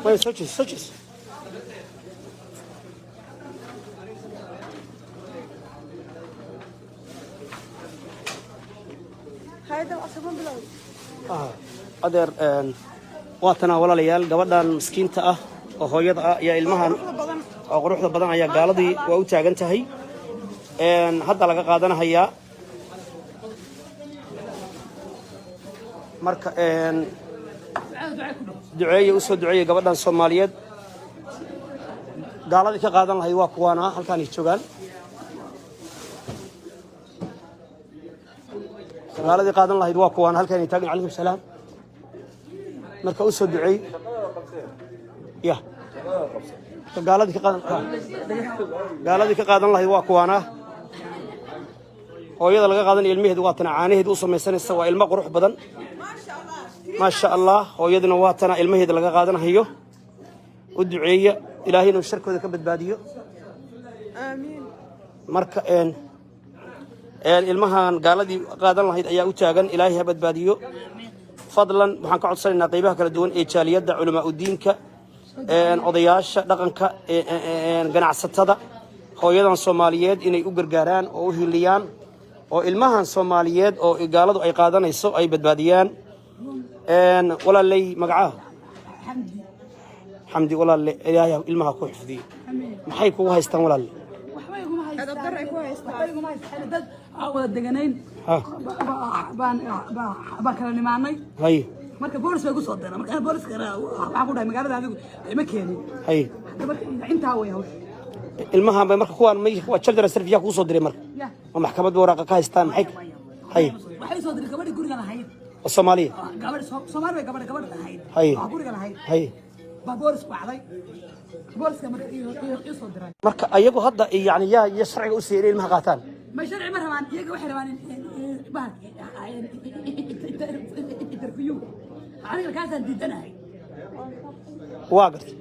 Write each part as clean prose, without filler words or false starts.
Maya, soo jees, soo jees. Hayda, asagoo bilow. Ah, adeer, waa tanaa walaalayaal, gabadhan miskiinta ah oo hooyada ah ayaa ilmahan Quruxda badan. oo quruxda badan ayaa gaaladii waa u taagan tahay. Hadda laga qaadanahayaa. Marka duceeye, usoo duceeye gabadhan Soomaaliyeed. Gaaladii ka qaadan lahayd waa kuwaana, halkaan ay joogaan. Gaaladii qaadan lahayd waa kuwaana, halkaan ay taagan. Calaykum salaam. Marka usoo duceey ya. Gaaladii ka qaadan lahayd waa kuwaana. Hooyada laga qaadanaya ilmaheedu waa tana, caanaheedu u samaysanaysa. Waa ilmo qurux badan, maasha Allah. Hooyaduna waa tana, ilmaheeda laga qaadanahayo. U duceeya Ilaahay inuu sharkooda ka badbaadiyo. Aamiin. Marka een een ilmahan gaaladii qaadan lahayd ayaa u taagan. Ilaahay ha badbaadiyo. Fadlan waxaan ka codsanaynaa qaybaha kala duwan ee jaaliyadda, culamaa udiinka, odayaasha dhaqanka, ganacsatada, hooyadan Soomaaliyeed inay u gargaaraan oo u hiliyaan oo ilmahan Soomaaliyeed oo gaaladu ay qaadanayso ay badbaadiyaan. Walaaley, magacaha? Xamdi. Walaalle, Ilaahay ilmaha ku xifdiyo. Maxay kugu haystaan, walaalle? Edab darray ku haystaan. Waxba iguma haystaan. Dad aan wada deganayn baan baan kala nimaanay. Marka boolis bay ku soo direen. Marka booliska waxaan ku dhahay, magaalada adigu ima keenin. Hadda marka intaa way hawsha. Ilmahan bay marka kuwaan may waa children service yaa kugu soo diray marka? Ya. Ma maxkamad bay waraaqa ka haystaan? Maxay? Haye. Waxay soo diray gabadhii guriga lahayd. Oo Soomaaliya? Gabadh Soomaali bay, gabadha lahayd. Oo guriga lahayd. Baa boolis wacday, booliska marka ii soo diray. Marka ayagu hadda yani yaa ya sharciga u siiyay inay ilmaha qaataan? Ma sharci ma rabaan iyaga, waxay rabaan bahalki interview. Aniga kaasaan diidanahay. Waa gartay.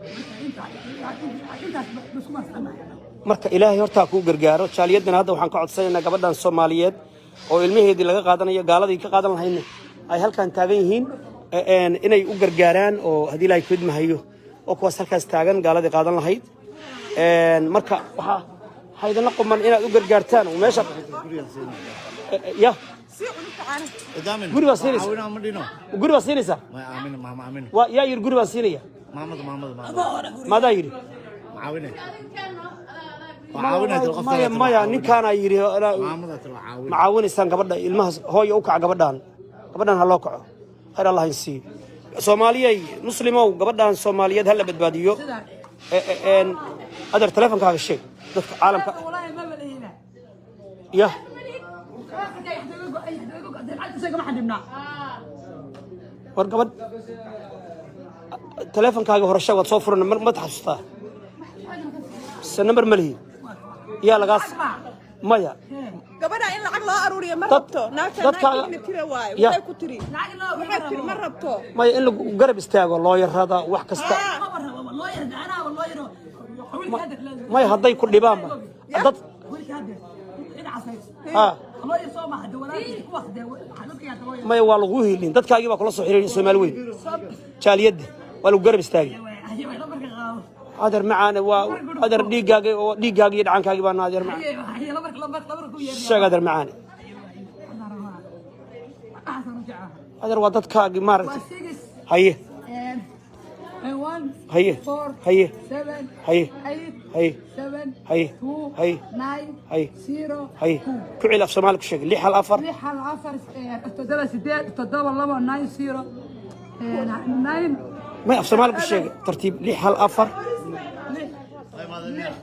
Intaas isku maasanahay. Marka Ilaahay hortaa kuu gargaaro. Jaaliyadana hadda waxaan ka codsanaynaa gabadhan Soomaaliyeed oo ilmaheedii laga qaadanayo, gaaladii ka qaadan lahayna ay halkan taagan yihiin, inay u gargaaraan oo haddii Ilaahay kudmahayo oo kuwaas halkaas taagan gaaladii qaadan lahayd. Marka waxaa idinla quman inaad u gargaartaan oo meesha ya. Sii cunugta caanaha. Guri baa siinaysa? Guri baa siinaysaa? Waa yaa yidhi guri baan siinaya? Maadaa yidhi? Maya, maya, ninkaanaa yidhi. Ma caawinaysaan gabadha ilmahaas? Hooya, u kaca gabadhaan, gabadhan ha loo kaco. Khayr Allah in siiyo. Soomaaliyey, muslimow, gabadhan Soomaaliyeed ha la badbaadiyo. Adeer, teleefonkaaga sheeg dadka caalamka. Walaahi ma balihina. Ya. Lacagta ma xadhibnaa. War gabadh, teleefonkaaga hore sheeg, waad soo furan. Ma taxasuustaa se nambar ma lihi yaa lagaas? Maya. Gabadha in lacag loo aruuriyo ma rabto naagta. Naagta tira waaye. Waxay ku tiri, waxay tiri ma rabto. Maya, in lagu garab istaago looyarada, wax kasta. Maya, hadday ku dhibaanba dad ha. Maya, waa lagu hilin. Dadkaagii baa kula soo xiriiray, Soomaali weyn, jaaliyadda waa lagu garab istaagay. Adeer macaane, waa adeer dhiiggaaga oo dhiiggaaga iyo dhacankaagii baa. Adeer macaan, sheeg adeer macaane. Adeer, waa dadkaagii maaragtay. Haye, haye, haye, haye, haye, haye, haye, haye, haye. Ku celi, af Soomaali ku sheeg. 614. 614 7 8 7 2 9 0 9. May, af Soomaali ku sheeg, tartiib. 614.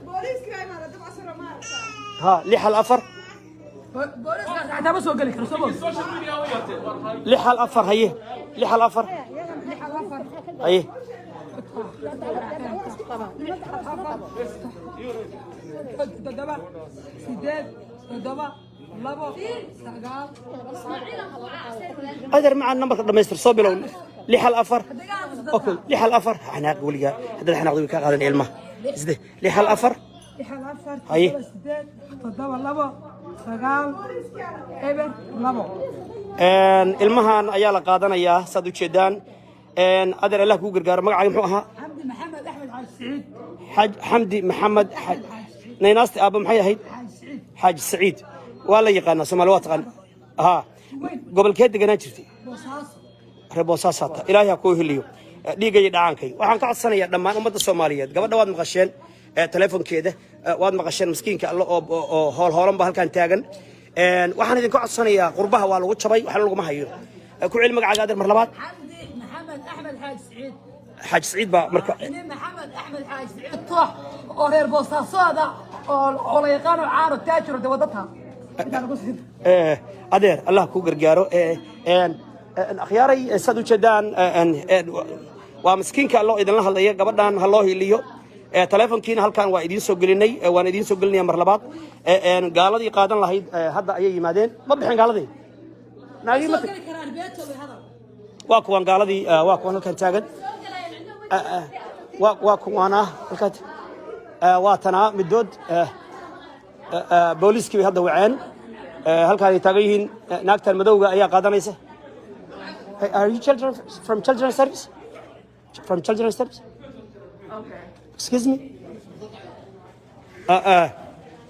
Booliiska imaada dabcasaro ma aragtaa? Ha, 614. Booliiskaas xataa ma soo geli karo, soo 614, haye, 614, haye. 7 8 7 2 9. Adeer macaan, nambarka dhamaystir, soo bilow. 614, okay, 614. Xanaaq weligaa haddaad xanaaqdo way kaa qaadan ilmaha. Isde 614. 614. Haye. 8 7 2 9 0 2. Ilmahan ayaa la qaadanayaa, saad ujeedaan. Adeer, Allah kuu gargaaro. Magacaaga muxuu ahaa? Xamdi Maxamed Axmed Xaaji Siciid. Xaaj Xamdi Maxamed naynaasti aabba maxay ahayd? Xaaji Siciid. Xaaji Saciid waa la yaqaanaa, Soomaali waa taqaan. Ha, gobolkee deganaan jirtay? Boosaaso. Reer Boosaasaata. Ilaahay ha kuu heliyo dhiigga iyo dhacaankay. Waxaan ka codsanayaa dhammaan ummadda Soomaaliyeed, gabadha waad maqasheen, telefonkeeda waad maqasheen, miskiinka alle oo hoolhoolan ba halkan taagan. Waxaan idinka codsanayaa, qurbaha waa lagu jabay, waxna laguma hayo. Ku celi magacaaga, adeer, mar labaad. Xamdi Maxamed Axmed Xaaji Siciid. Xaaji Saciid baa marka. Nin Maxamed Axmed Xaaji Siciid Toox oo reer Boosaasoda oo la yaqaano, caano taajiro de wadata intaan ugu siin. Adeer, Allah kuu gargaaro. Akhyaaray, saad ujeedaan, waa miskiinka alloo idinla hadlaya. Gabadhan ha loo hiliyo. Telefonkiina halkan waa idiin soo gelinay, waan idiin soo gelinaya mar labaad. Gaaladii qaadan lahayd hadda ayay yimaadeen. Ma bixin gaaladii naagii ma Soo geli karaan beetooda hadal. Waa kuwan gaaladii, waa kuwan halkan taagan. Waa kuwaana halkan, waa tanaa midood. Booliiskii bay hadda waceen. Halkaan ay taagan yihiin. Naagtan madowga ayaa qaadanaysa. Hey, are you children from children's service? From children's service? Okay. Excuse me.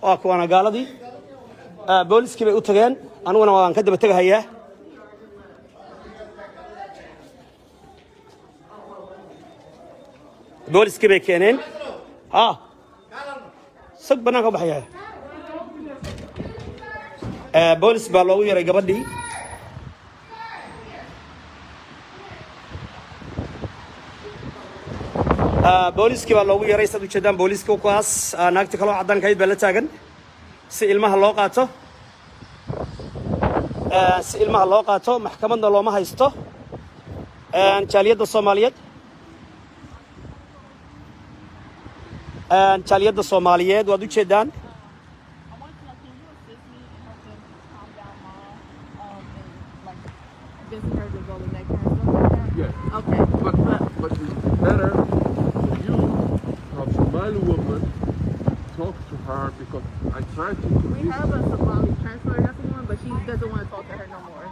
Waa kuwaana gaaladii. Booliiskii bay u tageen, aniguna waan ka daba tegahayaa. Booliiskii bay keeneen. Ha sag banaanka u baxaya. Boolis baa loogu yaray gabadhii. Booliiskii baa loogu yaray, saad ujeedaan. Booliiska kuwaas. Naagta kaloo caddaankahayd baa la taagan si ilmaha loo qaato. Si ilmaha loo qaato, maxkamadna looma haysto. Jaaliyadda Soomaaliyeed, jaaliyadda Soomaaliyeed, waad ujeedaan. I want to know, can you assist me in helping calm down Mom and like convincing her to go to daycare and stuff like that? Yeah. Okay. But it's better for you to have Somali woman talk to her because I try to We convince have a Somali translator that's the one, but she doesn't want to talk to her no more.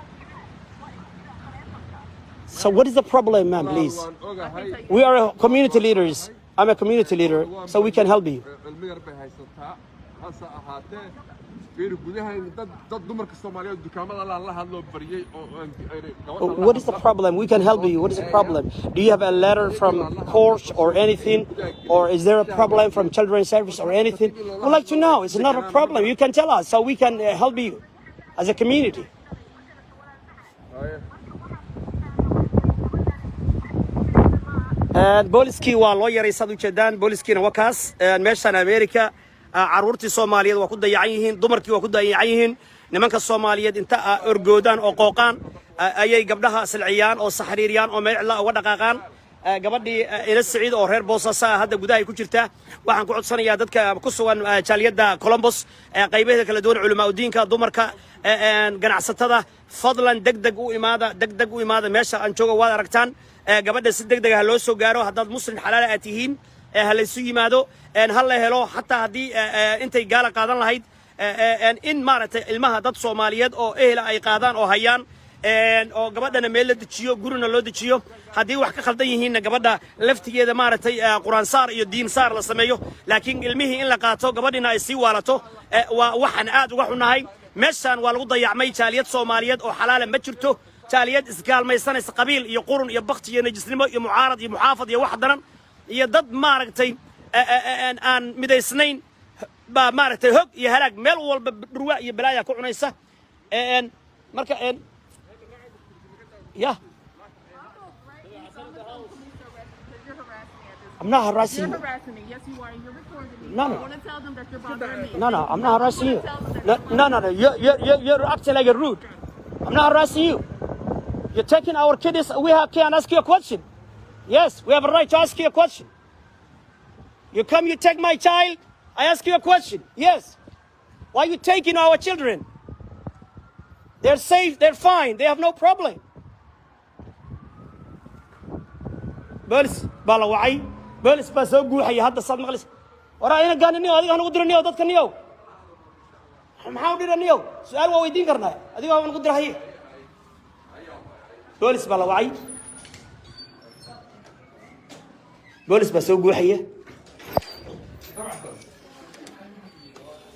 So what is the problem, ma'am, please? Waan ogahay. We are community leaders. I'm a community leader, so we can help you. Cilmi yar bay haysataa, hase ahaatee fiiri gudahan dad dumarka Soomaaliyeed dukaamada la hadloo baryay oo gabadha la What is the hadla. problem? We can help you. What is the problem? Do you have a letter from court or anything? Or is there a problem from Children's Service or anything? We'd like to know. It's not a problem. You can tell us so we can help you as a community. Haye. Booliskii waa loo yaray, saad ujeedaan. Booliskiina waa kaas. Meeshaan America, caruurtii Soomaaliyeed waa ku dayacan yihiin, dumarkii waa ku dayacan yihiin. Nimanka Soomaaliyeed inta orgoodaan oo qooqaan ayay gabdhaha silciyaan oo saxriiriyaan oo meel cidla uga dhaqaaqaan. Gabadhii Ina Siciid oo reer Boosaaso ah hadda gudaha ay ku jirtaa. Waxaan ku codsanayaa dadka ku sugan jaaliyadda Columbus, qaybaheeda kala duwan, culamaa udiinka, dumarka, ganacsatada, fadlan deg deg u imaada, deg deg u imaada. Meesha aan jooga waad aragtaan. Gabadha si deg deg ah loo soo gaaro. Haddaad Muslim xalaala aad tihiin, ha laysu yimaado, ha la helo. Xataa haddii intay gaala qaadan lahayd, in maaragtay ilmaha dad Soomaaliyeed oo ehela ay qaadaan oo hayaan, oo gabadhana meel la dejiyo, gurina loo dejiyo. Haddii wax ka khaldan yihiinna, gabadha laftigeeda maaragtay Quraan saar iyo diin saar la sameeyo. Laakiin ilmihii in la qaato, gabadhina ay sii waalato, waa waxaan aad uga xunnahay. Meeshaan waa lagu dayacmay. Jaaliyad Soomaaliyeed oo xalaala ma jirto. Jaaliyad isgaalmaysanaysa, qabiil iyo qurun iyo bakti iyo najisnimo iyo mucaarad iyo muxaafad iyo wax daran iyo dad maaragtay aan midaysnayn baa maaragtay hog iyo halaag meel walba dhurwa iyo balaaya ku cunaysa. Marka ya. You're harassing me at this. I'm not harassing You're you. harassing me. Yes, you are. You're recording me. No, no. I want to tell them that you're bothering me. No, I'm not harassing you. No, no, no, no. You're acting like a rude. I'm not harassing you. You're taking our kids. We can ask you a question. Yes, we have a right to ask you a question. You come, you take my child. I ask you a question. Yes. Why are you taking our children? They're safe. They're fine. They have no problem. Boolis baa la wacay. Boolis baa soo guuxaya hadda, saad maqlaysa. Waraa ina gaaniniyo, adiga hanugu diraniyo dadka niyow. Maxaa u dhiraniyow? Su-aal waa weydiin karnaa, adiga waa nagu dirahaye. Boolis baa la wacay. Boolis baa soo guuxaya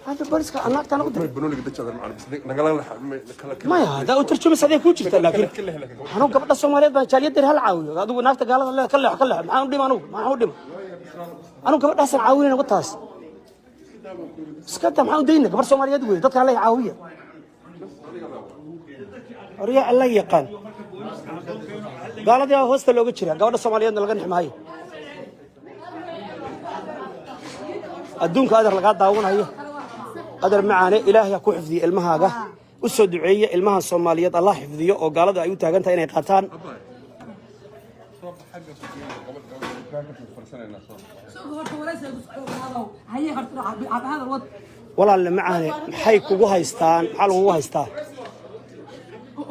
hadda. Booliska naagtaan u diray. Banooniga dajada macallin, bas nagala kala. Maya, haddaa u tarjumaysa adee kuu jirta, laakiin anuu gabadha Soomaaliyeed baan jaaliyaddeer hal caawiyo. Adigu naagta gaalada le ka leexo, ka leexo. Maxaan u dhima anugu? Maxaan u dhima anugu? Gabadhaasaan caawinayna wataas. Iska daa, maxaan u dayna? Gabar Soomaaliyeed wey. Dadka alla caawiya. Horyaa, Alla yaqaan. Gaaladii baa hoosta looga jira, gabadha Soomaaliyeedna laga nixmaayo. Adduunka adar lagaa daawanayo. Adar macaane, Ilaahay ha ku xifdiyo ilmahaaga. U soo duceeya ilmaha Soomaaliyeed, Allah xifdiyo, oo gaalada ay u taagan tahay inay qaataan. Soo xagga dukaanka farsanaynaa, soo. Suuqa horta waraysi haye, horta hadal wad. Walaalle macaane, maxay kugu haystaan? Maxaa lagugu haystaa?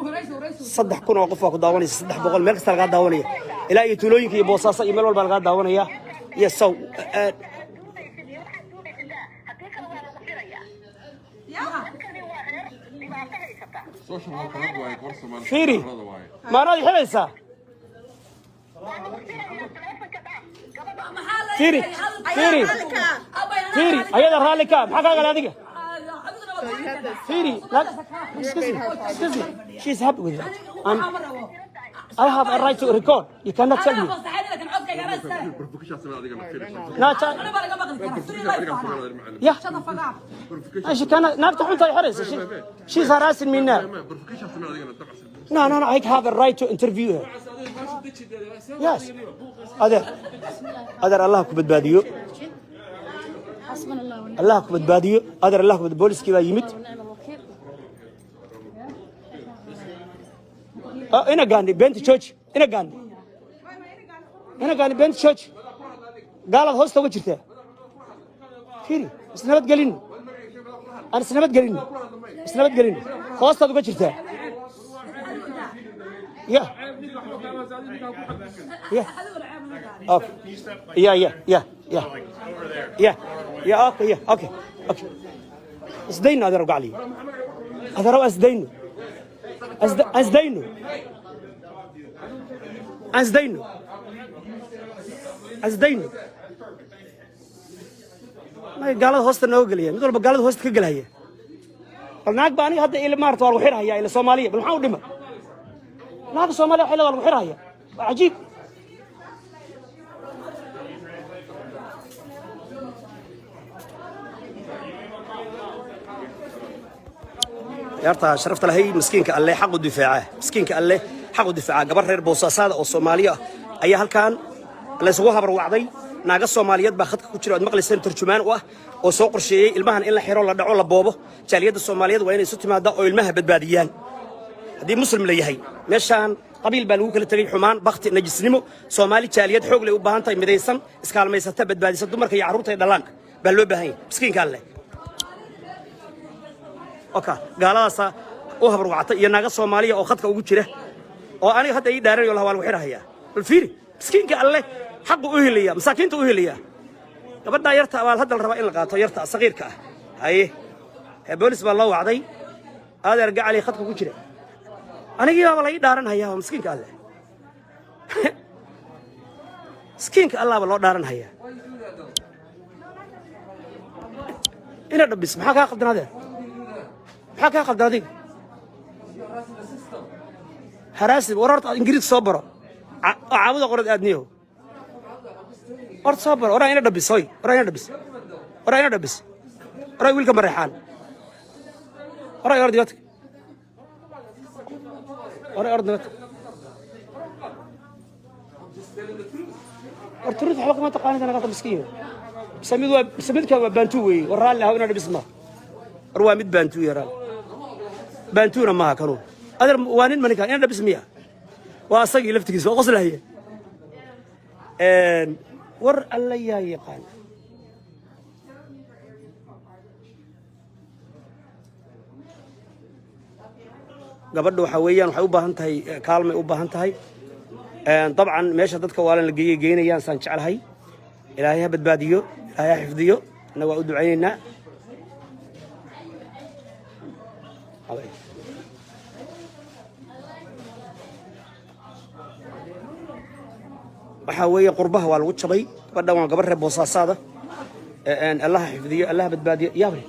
Waraysi, waraysi. 3000 oo qof baa ku daawanaysa, 300 meel kasta lagaa daawanaya, ilaa iyo tuulooyinka iyo Boosaaso iyo meel walba lagaa daawanaya iyo saw. Haddii kale waa lagu xirayaa. Dadkani waa reer dhibaato haysata. Social worker waaye, gabar Soomaali. Fiiri. Waaye. Maanaad xidhaysaa? Waa lagu xirayaa, taleefanka dhaaf gabadha. Fiiri, fiiri, fiiri, ayada raalli ka maxaa kaa galay adiga? Fiiri, excuse me, excuse me, she's happy with that and I have a right to record. You cannot tell me. Provocation samee adiga, fiiri. Naagta yeah, she cannot. Naagta xunta ay xidhaysa. She's harassing me now. Provocation samee adigana dabacsan. No, I have a right to interview her. Yes. Adeer. Adeer, Allah ku badbaadiyo. حسبنا الله ونعم Allah ku badbaadiyo. Adeer, Allah ku badbaadiyo. Booliskii baa yimid. ونعم الوكيل. Ah, ina gaandi beenta jooji. Ina gaandi. Ina gaandi beenta jooji. Gaalaad hoosta uga jirtaa. Fiiri, isnabad gelin. Aan isnabad gelin. Isnabad gelin. Hoostaad uga jirtaa. Yeah. Yeah. Okay. Yeah. Yeah, okay, yeah, okay. Isdayno, adeer gacli. Adeer, isdayno. Isdayno. Isdayno. Isdayno. Ma gaalada hoosta nooga gelaya, mid walba gaalada hoosta ka gelaya. Bal naag baa aniga hadda ila maarta waa lagu xirhayaa ila Soomaaliya. Bal maxaa u dhima? Naagta Soomaaliya waxay leedahay waa lagu xirhaya. Waa cajiib. Ciyaarta sharafta lahay, miskiinka Alle xaq u difaaca, miskiinka Alle xaq u difaaca. Gabar reer Boosaasaada oo Soomaaliya ah ayaa halkan la isugu habar wacday. Naaga Soomaaliyeed baa khadka ku jira, ood maqlayseen, turjumaan u ah, oo soo qorsheeyey ilmahan in la xiro, la dhaco, la boobo. Jaaliyadda Soomaaliyeed waa inay isu timaaddaa oo ilmaha badbaadiyaan haddii Muslim la yahay. Meeshaan qabiil baa lagu kala tegey, xumaan, bakti, najisnimo. Soomaali jaaliyad xoog lay u baahan tahay, midaysan, iskaalmaysata, badbaadisa dumarka iyo carruurta iyo dhallaanka baa loo baahan yahay. Miskiinka Alle oka gaaladaasa u habarwacata iyo naaga Soomaaliya oo khadka ugu jira oo aniga hadda ii dhaaranayo laha waa lagu xidhahayaa. Bal fiiri, miskiinka Alle xaqu u helaya, masaakiinta u helaya. Gabadhaa yarta baa hadda la rabaa in la qaato, yarta saqiirka ah. Haye, boolis baa loo wacday. Adeer gacali, khadka ku jira, anigii baaba la ii dhaaran hayaa. Waa miskiinka Alle, miskiinka Allaaba loo dhaaran hayaa. Ina dhabis, maxaa kaa qaldan adeer? Maxaa kaa qaldan adiga? Haraasi war, horta Ingiriis soo baro oo caabuda qorad aadniyo. Horta soo baro. Oraa ina dhabis, hoy, oraa ina dhabis, oraa ina dhabis, oraa wiilka Mareexaan, oraa ord dibadka, oraa ord dibadka. War truth waxba kama taqaanid, anaga miskiin. Mise mid waa, mise midka waa Baantu weeye. War raalli ahaw, ina dhabis ma. War waa mid Baantu ya raalli. Baantuna maaha kanu. Adeer, waa nin maninka ina dhabis miya? Waa asagii laftigiisa, waa qoslahaya. War Alla yaa yaqaan. Gabadha waxa weeyaan waxay u baahan tahay kaalmay u baahan tahay. Dabcan meesha dadka waalan la geeyey geynayaan saan jeclahay. Ilaahay ha badbaadiyo, Ilaahay ha xifdiyo. Annaga waa u ducaynaynaa. Abay. Waxaa weeye qurbaha waa lagu jabay. Gabadhan waa gabar reer Boosaasaada. Allaha xifdiyo, Allaha badbaadiyo yaable.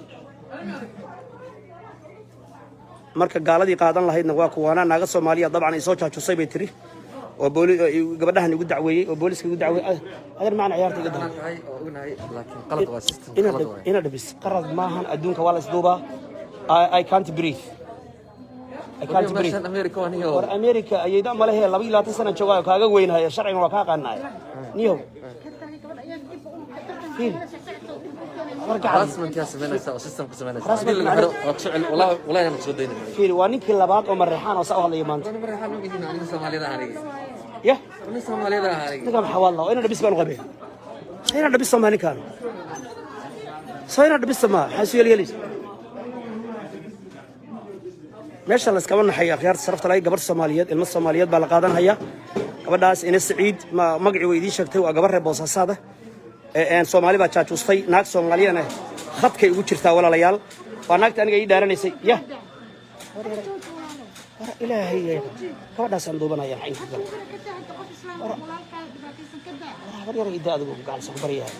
Marka gaaladii qaadan lahaydna waa kuwaana. Naaga Soomaaliya dabcan ay soo jaajusay bay tiri oo booli gabadhahan igu dacweeyey oo booliska igu dacweeyey. Adeer macna, ciyaarta iga daa. Tahay oo ognahay, laakiin qalad waa system, qalad waay. Ina dhabis qalad maahan, adduunka waa la isduubaa. I can't breathe. I can't breathe. Meeshan America waa niyo. War America ayayda ma lehe, 22 sana joogaa, kaaga weynhaya, sharcigan waa kaa qaanaaya niyow. Fiir. War gacan. Harassment yaa samaynaysaa oo system ku samaynaysaa. Harassment. Haddii lagu xiro waa ku soo celi, wallahi wallahi aan soo daynay. Fiir, waa ninkii labaad oo Mareexaan oo saa u hadlaya maanta. Aniga Mareexaan ma ihin, aniga Soomaalida aniga. Yah. Aniga Soomaalida aniga. Ninkaan maxaa waadla ina dhabis baan u qabee, ina dhabis maa ninkaan soo ina dhabisa maa maxaa isu yeelyeelaysa meesha? La iskama naxaya, akhyaarta sharafta lahay. Gabar Soomaaliyeed, ilmo Soomaaliyeed baa la qaadanhaya. Gabadhaas Ina Saciid ma magacii way idiin sheegtay, waa gabar reer Boosaasaada. Soomaali baa jaajuustay, naag Soomaaliyana khadkay ugu jirtaa. Walaalayaal, waa naagta aniga ii dhaaranaysay. Yah, war Ilaahay, gabadhaasaan duubanaya, maxay inka gala? War habar yar ida, adigu gacalsa ku baryahay.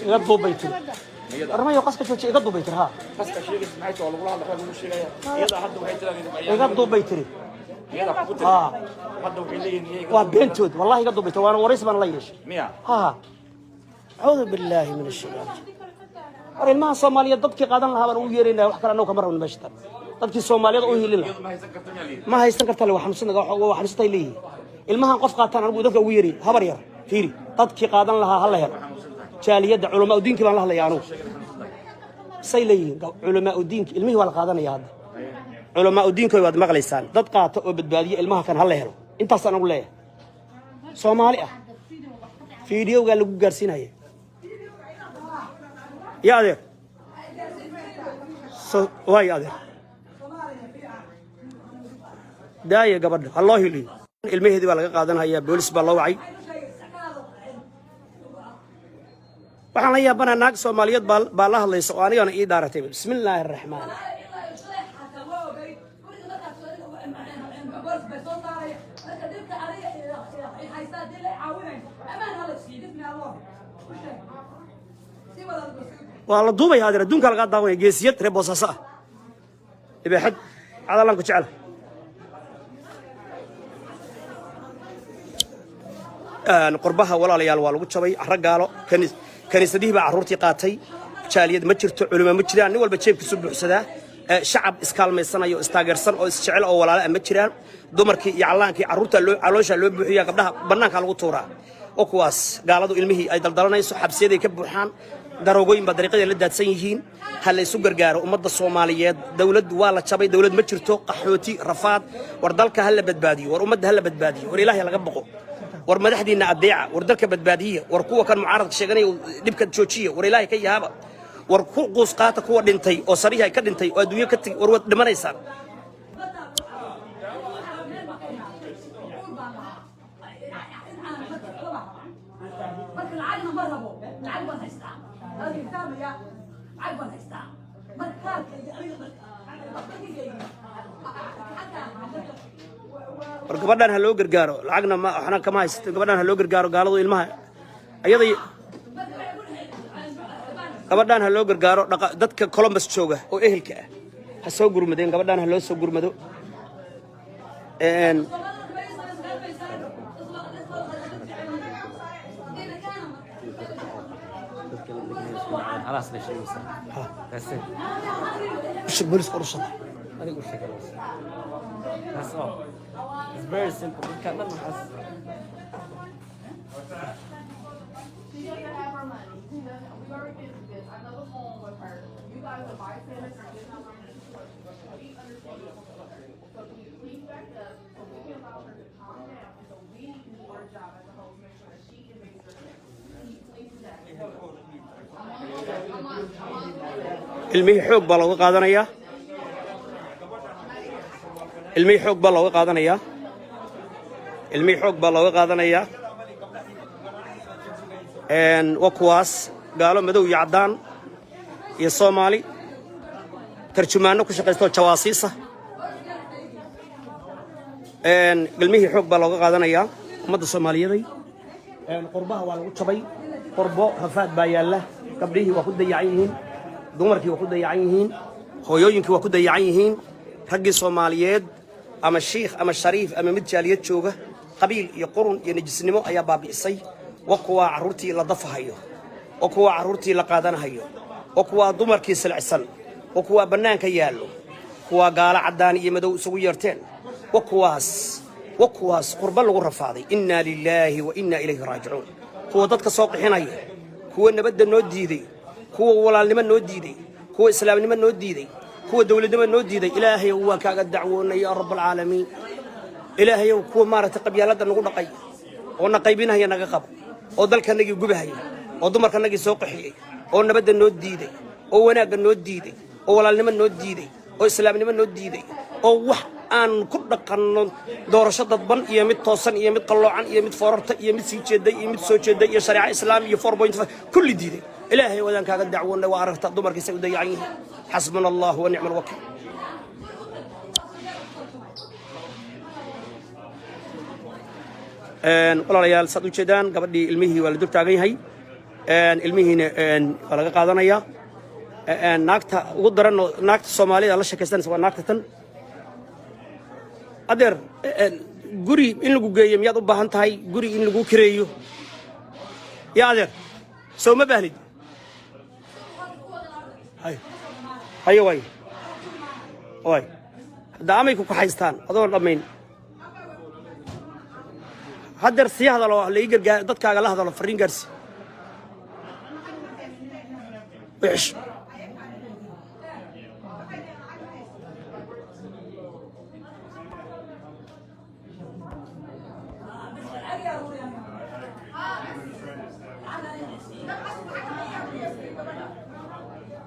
Iga duubbay tiri. Armayo qaska jooji, iga duubbay tiri. Ha, iga duubbay tiri. Ha, waa beentood wallahi, iga duubbay tiri, waana waraysi baan la yeeshay. Ha, acuudu billaahi min ashaytaan. War ilmaha Soomaaliyeed dadkii qaadan lahaa baan ugu yeeraynaa, wax kale annagu kama rabno. Meesha tan dadkii Soomaaliyeed u hilin lahaa ma haysan karta le, waa xanuunsan, waa xanuunsantay leeyihiin. Ilmahan qof qaataan anigu dadka ugu yeeri. Habar yar, fiiri, dadkii qaadan lahaa ha la helo. Jaaliyadda, culamaa udiinkii baan la hadlaya anugu. Say leeyihiin culamaa udiinki, ilmihii waa la qaadanaya hadda. Culamaa udiinkoy waad maqlaysaan, dad qaata oo badbaadiya ilmaha kan ha la helo. Intaasaan anugu leeyahay. Soomaali ah fiidiyowgaa lagu gaarsiinaya. Ya adeer, so waay adeer, daaya gabadha ha loo hiliyo. Ilmaheedii baa laga qaadanhayaa, boolis baa loo wacay. Waxaan la yaabanaa naag Soomaaliyeed baa la hadlaysa oo anigana ii dhaaratay. Bismi illaahi araxmaan. Ilaa shalay xataa waa ogay guriga markaas boolis bay soo saaraya. Marka dhibka adiga haysta haddii la caawinayn, amaan hala siiyo. Give me alone, u sheeg si wada. Waa la duubaya adeer, adduunka lagaa daawanaya. Geesiyad reer Boosaaso ah, ibaaxad cadalaan ku jecela. Qurbaha walaalayaal waa lagu jabay, carro gaalo. Kaniisadihii baa carruurtii qaatay. Jaaliyad ma jirto, culimo ma jiraan, nin walba jeebkiisu buuxsadaa. Shacab iskaalmaysanaya oo istaageersan oo isjecel oo walaala ah ma jiraan. Dumarkii iyo callaankii carruurta loo caloosha loo buuxiya, gabdhaha bannaanka lagu tuuraa oo kuwaas gaaladu ilmihii ay daldalanayso, xabsiyaday ka buuxaan, daroogooyin baa dariiqyada la daadsan yihiin. Ha la isu gargaaro ummadda Soomaaliyeed. Dowlad waa la jabay, dowlad ma jirto, qaxooti, rafaad. War dalka ha la badbaadiyo, war ummadda ha la badbaadiyo, war Ilaahay laga boqo, war madaxdiinna adeeca, war dalka badbaadiya, war kuwa kan mucaaradka sheeganaya dhibka joojiya, war Ilaahay ka yaaba, war ku quus qaata kuwa dhintay oo sarihii ay ka dhintay oo adduunyo ka tegi. War waad dhimanaysaan. Marka lacagna ma rabo, lacag baan haystaa, adiga fahmaya, lacag baan haystaa. Marka kaarka iyo aniga marka War gabadhan ha loo gargaaro, lacagna ma waxna kama haysato. Gabadhan ha loo gargaaro, gaaladu ilmaha ayaday. Gabadhan ha loo gargaaro. Dhaqa dadka Columbus jooga oo ehelka ah ha soo gurmadeen, gabadhan ha loo soo gurmado. خلاص ليش يوصل That's it. Ushig booliska urursada. Adigu u sheeg خلاص. That's all. It's very simple. Dadka dhan waxaas She doesn't have her money. She doesn't. We already been through this. I know what's going on with her. You guys are bystanders or just not in the situation. We understand what's going on with her. So can you please back up so we can allow her to calm down and so we can do our job as a whole to make sure that she is made sure. Can you please do that? Ilmihii xoog baa looga qaadanayaa, ilmihii xoog baa looga qaadanayaa, ilmihii xoog baa looga qaadanayaa. Waa kuwaas gaalo madow iyo caddaan iyo Soomaali tarjumaano ku shaqaysta oo jawaasiisa. Ilmihii xoog baa looga qaadanayaa ummadda Soomaaliyeeday. Qurbaha waa lagu jabay, qurbo rafaad baa yaalla. Gabdhihii waa ku dayacan yihiin, dumarkii waa ku dayacan yihiin, hooyooyinkii waa ku dayacan yihiin, raggii Soomaaliyeed, ama shiikh ama shariif ama mid jaaliyad jooga, qabiil iyo qurun iyo najisnimo ayaa baabi'isay. Wa kuwaa carruurtii la dafahayo, wa kuwaa carruurtii la qaadanahayo, wa kuwaa dumarkii silicsan, wa kuwaa bannaanka yaallo, kuwaa gaalo caddaan iyo madow isugu yeerteen, wa kuwaas, wa kuwaas qurbo lagu rafaaday. Innaa lilaahi wa innaa ilayhi raajicuun. Kuwa dadka soo qixinaya, kuwa nabadda noo diiday, kuwa walaalnimo noo diiday, kuwa islaamnimo noo diiday, kuwa dowladnimo noo diiday, Ilaahayow, waan kaaga dacwoonay, yaa Rabbalcaalamiin. Ilaahayow, kuwa maaragtay qabyaaladda nagu dhaqay oo na qaybinahaya naga qabo, oo dalkanagii gubahaya, oo dumarkanagii soo qaxiyey, oo nabadda noo diiday, oo wanaagga noo diiday, oo walaalnimo noo diiday, oo islaamnimo noo diiday, oo wax aan ku dhaqanno doorasho dadban iyo mid toosan iyo mid qalloocan iyo mid foorarta iyo mid sii jeeday iyo mid soo jeeday iyo shareeco islaam iyo 4.5 kulli diiday. Ilaahay wadaan kaaga dacwoonnay. Waa aragta dumarkiisay u dayacan yihiin. Xasbuna Allah wa nicma alwakiil. Walaalayaal, saad ujeedaan, gabadhii ilmihii waa la dul taagan yahay, ilmihiina waa laga qaadanayaa. Naagta ugu daran oo naagta Soomaalida la sheekaysanaysa waa naagta tan. Adeer, guri in lagu geeyo miyaad u baahan tahay? Guri in lagu kireeyo ya adeer, soo ma baahnid? Hayo, hayo, waay waay, hadda amay ku kaxaystaan adoon dhammayn. Haddeer sii hadalo, la ii gargaar, dadkaaga la hadalo, farriin gaarsi. Wixish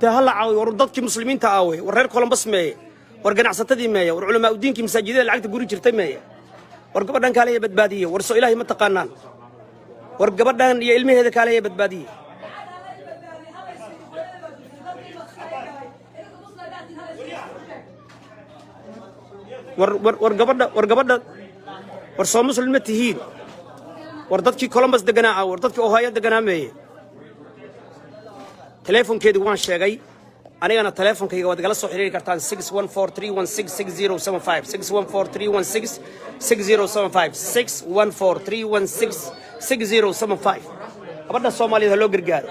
dee ha la caawiyo. War dadkii muslimiinta aawey? War reer Columbus meeye? War ganacsatadii meeye? War culamaa udiinkii masaajidada lacagta guri jirtay meeye? War gabadhan kaaleya badbaadiye. War soo Ilaahay ma taqaanaan? War gabadhan iyo ilmaheeda kaaleya badbaadiye. War war war gabadha, war gabadha, war soo muslim ma tihiin? War dadkii Columbus deganaa ah, war dadkii Ohio deganaa meeye? Teleefonkeedii waan sheegay anigana. Teleefonkayga waad igala soo xiriiri kartaan: 614-316-6075, 614-316-6075, 614-316-6075. Gabadha Soomaaliyeed ha loo gargaaro.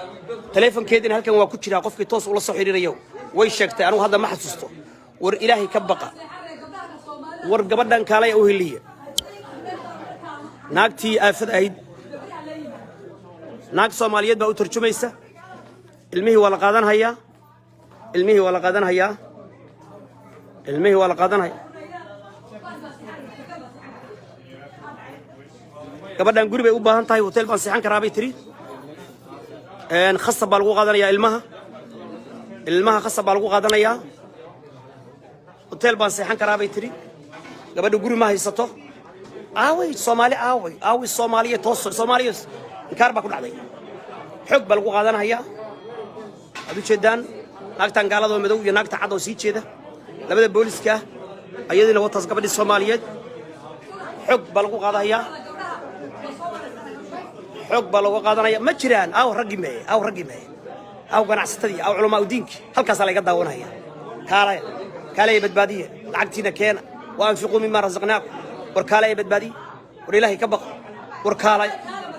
Teleefonkeediina halkan waa ku jiraa, qofkii toos ula soo xiriirayo. Way sheegtay, anigu hadda ma xasuusto. War Ilaahay ka baqa. War gabadhan kaalaya u heliya. Naagtii aafad ahayd, naag Soomaaliyeed baa u tarjumaysa. Ilmihii waa la qaadanhayaa, ilmihii waa la qaadanhayaa, ilmihii waa la qaadanhayaa. Gabadhan guri bay u baahan tahay. Hotel baan seexan karaa bay tiri. Khasab baa lagu qaadanayaa ilmaha, ilmaha khasab baa lagu qaadanayaa. Hotel baan seexan karaa bay tiri. Gabadha guri ma haysato. Aaway Soomaali? Aaway, aaway Soomaaliya? Toos Soomaaliya, inkaar baa ku dhacday. Xoog baa lagu qaadanayaa. Waad ujeedaan naagtan gaaladoo madow iyo naagta cad oo sii jeeda, labada booliska ah, ayadiina wataas. Gabadhii Soomaaliyeed xoog baa lagu qaadanayaa, xoog baa looga qaadanaya. Ma jiraan. Aaw raggii meeye? Aaw raggii meeye? Aaw ganacsatadii? Aaw culamaa udiinkii? Halkaasaa layga daawanaya. Kaalaya, kaalaya, badbaadiya, lacagtiina keena. Wa anfiquu mima razaqnaakum. War kaalaya, badbaadiya. War Ilaahay ka baqa. War kaalaya,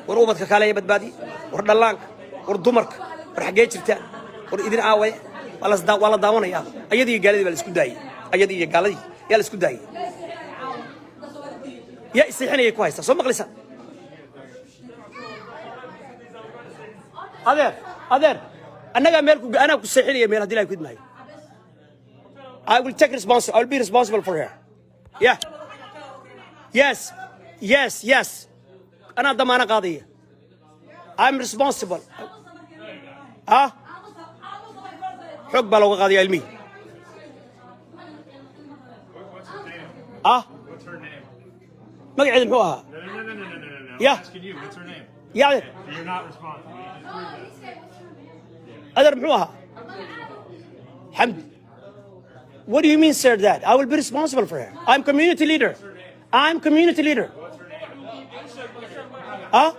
war ubadka kaalaya, badbaadiya. War dhallaanka, war dumarka, war xaggee jirtaan? War idin aawaya? Waa la daawanayaa. Ayadii iyo gaaladii baa la isku daayey, ayadii iyo gaaladii yaa la isku daayey. Yaa iseexinayay ku haysta? Soo maqlaysaa adeer? Adeer, annagaa meel ku anaa ku seexinaya meel haddii Ilahay ku idmaayo. I will take responsible. I will be responsible for her. Yeah. Yes. Anaa damaano qaadaya. I'm responsible. Ah? Xoog baa looga qaadaya ilmihii. Ah? What's her name? Magaceedu muxuu ahaa? No. Yeah. I'm asking you. What's her name? Ya adeer. You're not responsible. You just proved that. Adeer, muxuu ahaa? Xamdi. What do you mean, sir, that? I will be responsible for her. I'm community leader. I'm community leader. Huh?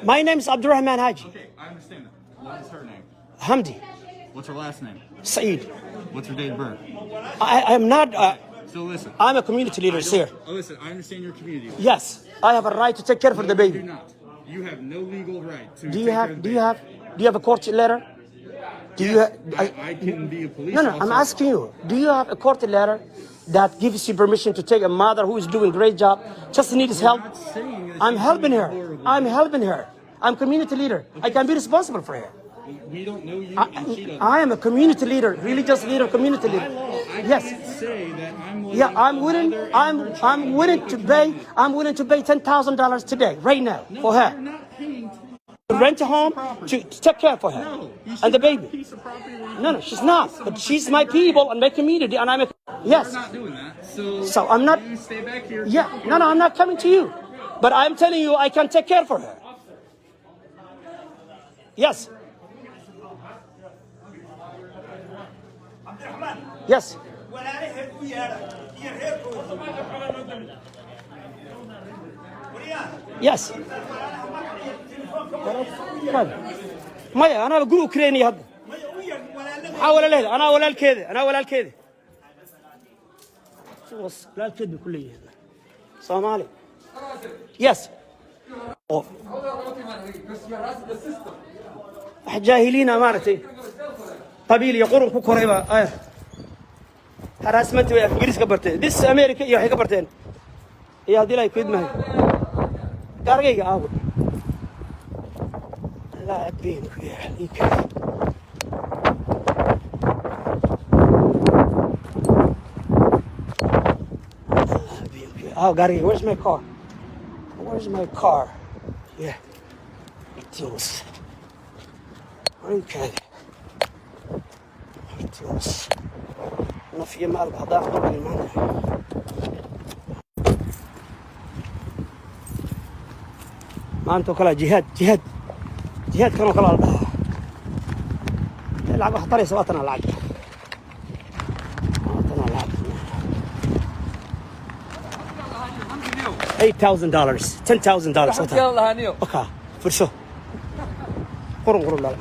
My name is Abdurrahman Haji. Okay, I understand that. What is her name? Hamdi. What's her last name? Saeed. What's her date of birth? I am not. So listen. I'm a community leader, sir. Oh, listen, I understand your community. Yes, I have a right to take care for the No, you baby. do not. You have no legal right to Do you take care have of the do you baby. have do you have a court letter? Do you Yes, I can be a police No, I'm officer. asking you. Do you have a court letter that gives you permission to take a mother who is doing great job, just needs We're help? not saying that I'm she's helping doing her. horrible I'm things. helping her. I'm community leader. I can be responsible for her. We don't know you, I, and she doesn't. I am a community leader, religious leader, community By leader. law, I Yes. can't say that I'm Yeah, letting I'm a willing. mother and I'm her I'm child willing go to to pay. community. I'm willing to pay $10,000 today, right now, No, for her. you're not paying To rent a piece of home property. to take care for her No, you and the should not a baby. piece of property where you No, can no, she's buy not. someone But for she's 10 my grand. people and my community, and I'm a yes. We're not doing that. So, So I'm not. You stay back here. Yeah, no, I'm not coming to you, but I'm telling you, I can take care for her. Yes. Yes. Walaalaheed u yeedha iyo reerkooda waryaa. Yes. Maya, anaa guri u kireynaya hadda. Maya, u yeedh walaalada. Maxaa walaaleeda? Anaa walaalkeeda, anaa walaalkeeda. Walaalkeed bay ku leeyihiin Soomaali. Yes. Wax jaahiliina maaragtay, qabiil iyo qurun ku koray baa ay harassment way af Ingiriis ka barteen, this America iyo waxay ka barteen iyo haddii ilaahay kuidmahay. Gaarigayga aawo lacag been ku yaal ii keen. Oh, gaarigayga, where's my car? Where's my car? Yeah, it was okay. It was naf iyo maalba haddaan qabin maanta. Maanta oo kale jihaad, jihaad, jihaadkan oo kale la dhahaa. Lacag wax taraysa waa tanaa, lacag waa tanaa, lacag $8,000, $10,000. Okay, furso qurun qurun dhala.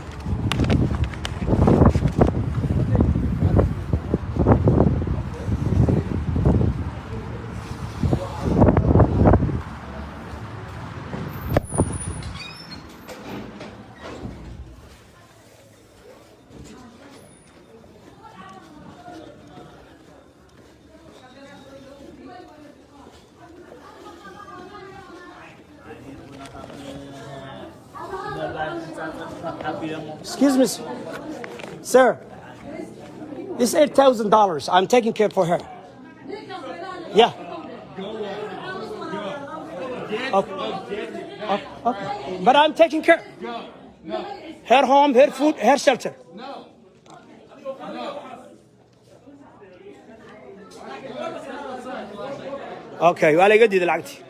Excuse me, sir. This $8,000. I'm taking care for her. Yeah. Okay. Okay. But I'm taking care. Go. No. Her home, her food, her shelter. No. No. Okay, waa la iga diiday lacagtii.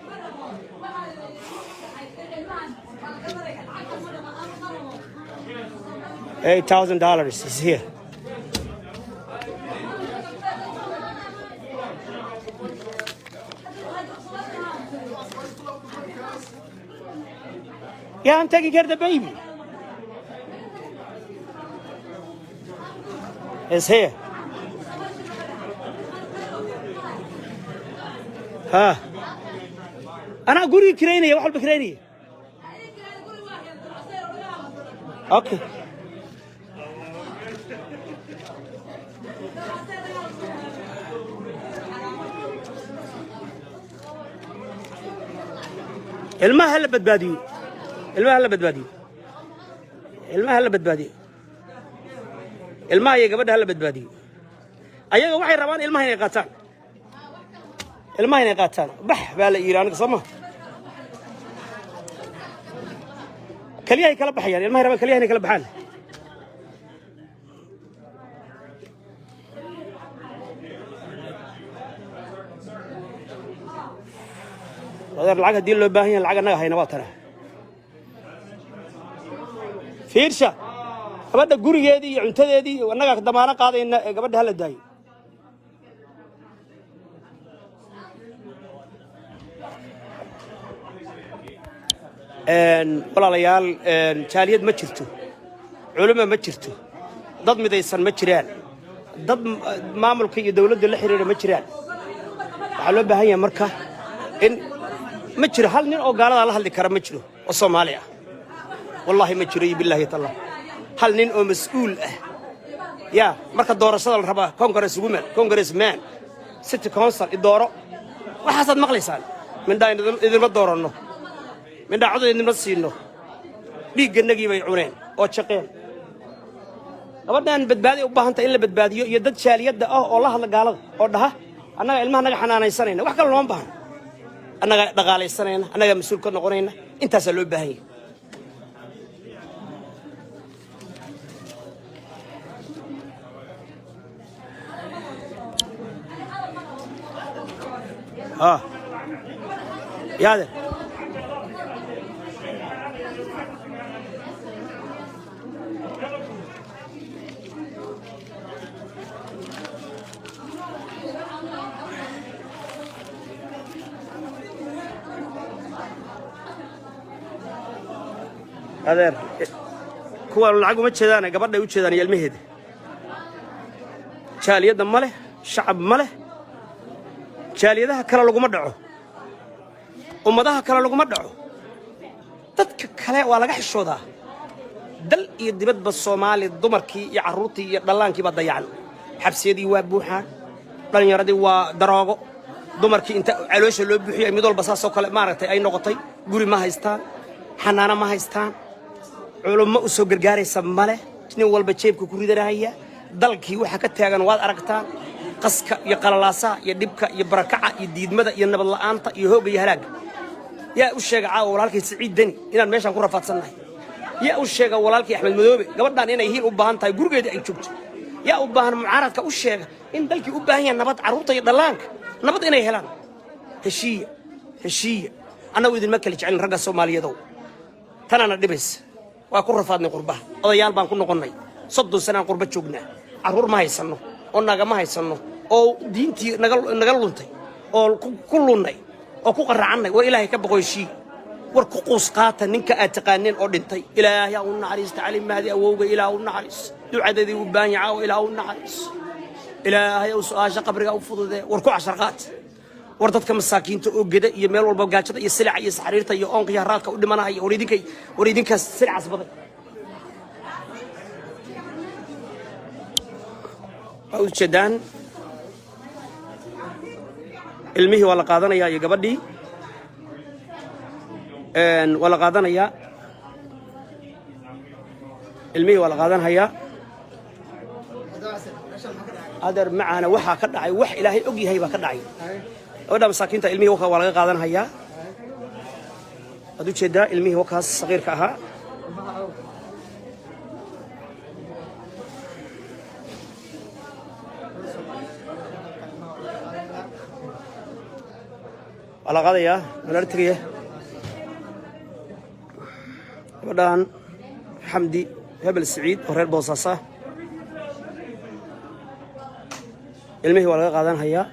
$8,000 is here. Yeah, I'm taking care of the baby. It's here. Ha. Anaa guriga kireynaya, wax walba kireynaya. Okay. Ilmaha la badbaadiyo, ilmaha la badbaadiyo, ilmaha la badbaadiyo, ilmaha iyo gabadha hala badbaadiyo. Ayaga waxay rabaan ilmaha inay qaataan, ilmaha inay qaataan. Bax baa la yidhi aniga soo ma keliyahay kala baxayaan. Ilmahay rabaan keliyaha inay kala baxaan. Adeer, lacag haddii loo baahan yahay, lacag annaga hayna waa tana. Fiirsha gabadha, gurigeedii iyo cuntadeedii iyo annagaa damaano qaadayna ee gabadha hala daayo. Walaalayaal, jaaliyad ma jirto, culimo ma jirto, dad midaysan ma jiraan, dad maamulka iyo dowladda la xiriira ma jiraan. Waxaa loo baahan yahay marka in ma jiro hal nin oo gaaladaa la hadli kara, ma jiro oo Soomaali ah. Wallaahi ma jiro iyo bilaahi tallah, hal nin oo mas-uul ah. Ya marka doorashada la rabaa, congress woman, congress man, city council idooro, waxaasaad maqlaysaan. Mindhaa idinma dooranno, mindhaa codod idinma siino. Dhiigganagii bay cuneen oo jaqeen. Gabadhan badbaadi u baahanta in la badbaadiyo iyo dad jaaliyadda ah oo la hadla gaalada oo dhaha: "Annaga ilmaha naga xanaanaysanayna, wax kale looma baahan, annaga dhaqaalaysanayna, annagaa mas-uul ka noqonayna." Intaasaa loo baahan yahay. Ah yaade adeer, kuwa lacag uma jeedaane, gabadhay u jeedaan iyo ilmaheeda. Jaaliyadda ma leh, shacab ma leh. Jaaliyadaha kale laguma dhaco, ummadaha kale laguma dhaco, dadka kale waa laga xishoodaa. Dal iyo dibadba Soomaali dumarkii iyo carruurtii iyo dhallaankii baa dayacan. Xabsiyadii waa buuxaan, dhallinyaradii waa daroogo, dumarkii inta caloosha loo buuxiyay mid walba saasoo kale maaragtay ay noqotay. Guri ma haystaan, xanaano ma haystaan, culummo u soo gargaaraysa male. Nin walba jeebka ku ridanaya. Dalkii waxaa ka taagan waad aragtaan: qaska iyo qalalaasaha iyo dhibka iyo barakaca iyo diidmada iyo nabad la'aanta iyo hoogga iyo halaagga. Yaa u sheega caawa walaalkay Siciid Deni inaan meeshaan ku rafaadsannahay? Yaa u sheega walaalkii Axmed Madoobe gabadhaan inay hiil u baahan tahay, gurigeeda ay joogto? Yaa u baahan mucaaradka u sheega in dalkii u baahan yahay nabad, carruurta iyo dhallaanka nabad inay helaan? Heshiiya, heshiiya. Annagu idinma kala jecelin, ragga Soomaaliyeedow. Tanaana dhibaysa. Waa ku rafaadnay qurbaha, odayaal baan ku noqonnay, 30 sanaan qurba joognaa. Carruur ma haysanno oo nagama haysanno oo diintii naga luntay oo ku lunnay oo ku qaracannay. War Ilaahay ka baqo, heshiiya. War ku quus qaata ninka aad taqaaneen oo dhintay. Ilaahay ha u naxariista Cali Mahdi awowga. Ilaah u naxariis, ducadeedii u baahan yahay caawa. Ilaah u naxariis, Ilaahay u su'aasha qabriga u fududee. War ku cashar qaat. War dadka masaakiinta oo geda iyo meel walba gaajada iyo silica iyo saxariirta iyo oonka iyo haraadka u dhimanaya, war idinka, war idinkaas silicaas baday. Waa ujeedaan, ilmihii waa la qaadanayaa iyo gabadhii waa la qaadanayaa. Ilmihii waa la qaadanhayaa. Adeer macaana, waxaa ka dhacay wax Ilaahay og yahay baa ka dhacay. Gabadha masaakiinta ilmihii waa laga qaadanhayaa. Waad ujeedaa, ilmihii wakaas saqiirka ahaa. Waa la qaadayaa, waa lala tegaya. Gabadhan Xamdi Hebel Siciid oo reer Boosaas ah, ilmihii waa laga qaadanhayaa.